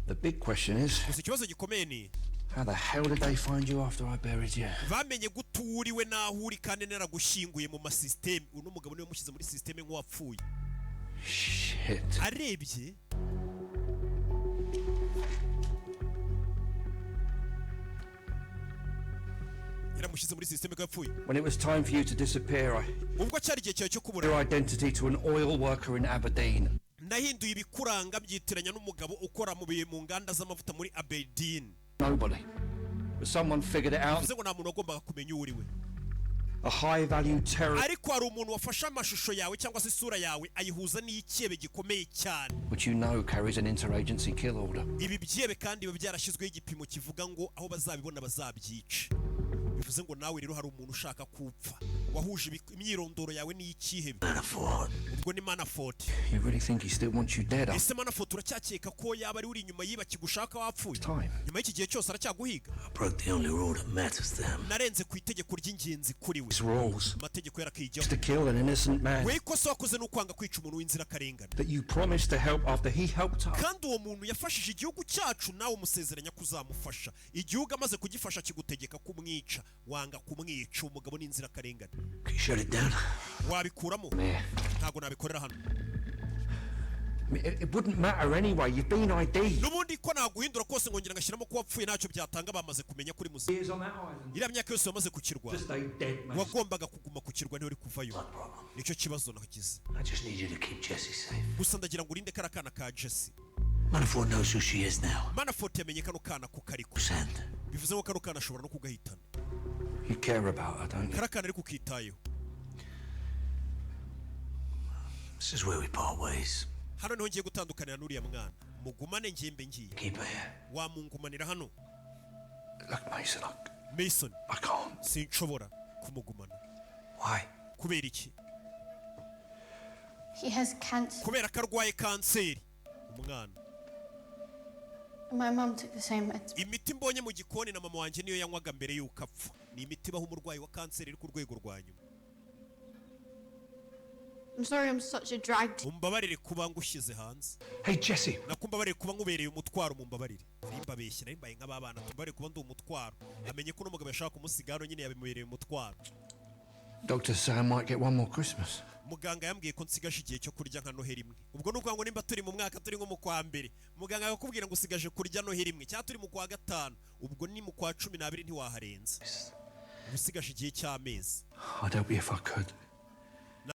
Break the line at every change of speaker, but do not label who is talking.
The big question is,
Gusa ikibazo gikomeye ni,
how the hell did they find you after I buried you?
Bamenye gute uwo uriwe n'aho uri kandi naragushyinguye mu masisiteme? Uno mugabo niwe mushyize muri sisiteme nk'uwapfuye.
Shit.
Arebye yaramushyize muri sisiteme ko yapfuye.
When it was time for you to disappear, I
Ubwo cyari igihe cyawe cyo kubura,
your identity to an oil worker in Aberdeen.
nahinduye ibikuranga byitiranya n'umugabo ukora mu nganda z'amavuta muri Aberdeen.
Nobody. But someone figured it out.
Bivuze ngo nta muntu wagombaga kumenya uwo uri we.
A high value terrorist,
Ariko hari umuntu wafashe amashusho yawe cyangwa se isura yawe, ayihuza n'iy'icyebe gikomeye cyane,
which you know carries an interagency kill order.
Ibi byebe kandi biba byarashyizweho igipimo kivuga ngo aho bazabibona bazabyica. Bivuze ngo nawe rero hari umuntu ushaka kupfa wahuje imyirondoro yawe n'iy'icyihebe.
Manafort.
Ubwo ni Manafort.
You really think he still wants you dead?
Ese Manafort uracyakeka ko yaba ari uri inyuma yiba kigushaka wapfuye?
Time.
Nyuma y'iki gihe cyose aracyaguhiga?
I broke the only rule that matters to him.
Narenze ku itegeko ry'ingenzi kuri we.
His rules.
Amategeko yarakijyaho.
To kill an innocent man
We, ikosa wakoze ni ukwanga kwica umuntu w'inzirakarengane
that you promised to help after he helped us.
kandi uwo muntu yafashije igihugu cyacu, nawe umusezeranya kuzamufasha. Igihugu amaze kugifasha kigutegeka kumwica, wanga kumwica. Umugabo ni inzirakarengane.
Can you shut it down?
Wabikuramo?
Yeah.
Ntabwo nabikorera hano.
I mean, it wouldn't matter anyway. You've been ID'd.
N'ubundi ko naguhindura kose ngongera ngashyiramo ko wapfuye, ntacyo byatanga, bamaze kumenya kuri muzima.
Years on that island.
Iriya myaka yose wamaze ku kirwa,
Just stay dead, mate.
wagombaga kuguma ku kirwa, niho uri kuvayo. Nicyo kibazo nagize.
I just need you to keep Jesse safe.
Gusa ndagira ngo urinde kariya kana ka Jesse.
Manafort knows who she is now.
Manafort yamenye kano kana ko kariko.
Send.
Bivuze ngo kano kana ashobora no kugahitana.
You care about her, don't you?
Kariya kana ariko ukitayeho.
This is where we part ways.
Hano niho ngiye gutandukanira n'uriya mwana. Mugumane, ngembe ngiye.
Keep her here.
Wamungumanira hano?
Look, Mason,
Mason,
I can't.
sinshobora kumugumana.
Why?
Kubera iki?
He has cancer.
Kubera ko arwaye kanseri umwana.
My mum took the same meds.
Imiti mbonye mu gikoni na mama wanjye niyo yanywaga mbere y'uko apfa. Ni imiti ibaho umurwayi wa kanseri iri ku rwego rwa nyuma.
I'm sorry I'm such a drag to
Mumbabarire kuba ngushyize hanze.
Hey, Jesse.
Nakumbabarire kuba nkubereye umutwaro, mumbabarire. Nimbabeshye nari mbaye nk'ababana, tumbabarire kuba ndi umutwaro. Amenye ko uno mugabo yashaka kumusiga hano nyine, yabimubereye umutwaro.
Dr. Sam might get one more Christmas.
Muganga yambwiye ko nsigaje igihe cyo kurya nka Noheli imwe. Ubwo ni ukuvuga ngo nimba turi mu mwaka, turi nko mu kwa mbere, muganga akakubwira ngo usigaje kurya Noheli imwe, cyangwa turi mu kwa gatanu, ubwo ni mu kwa 12, ntiwaharenza, uba usigaje igihe cy'amezi.
I'd help you if I could.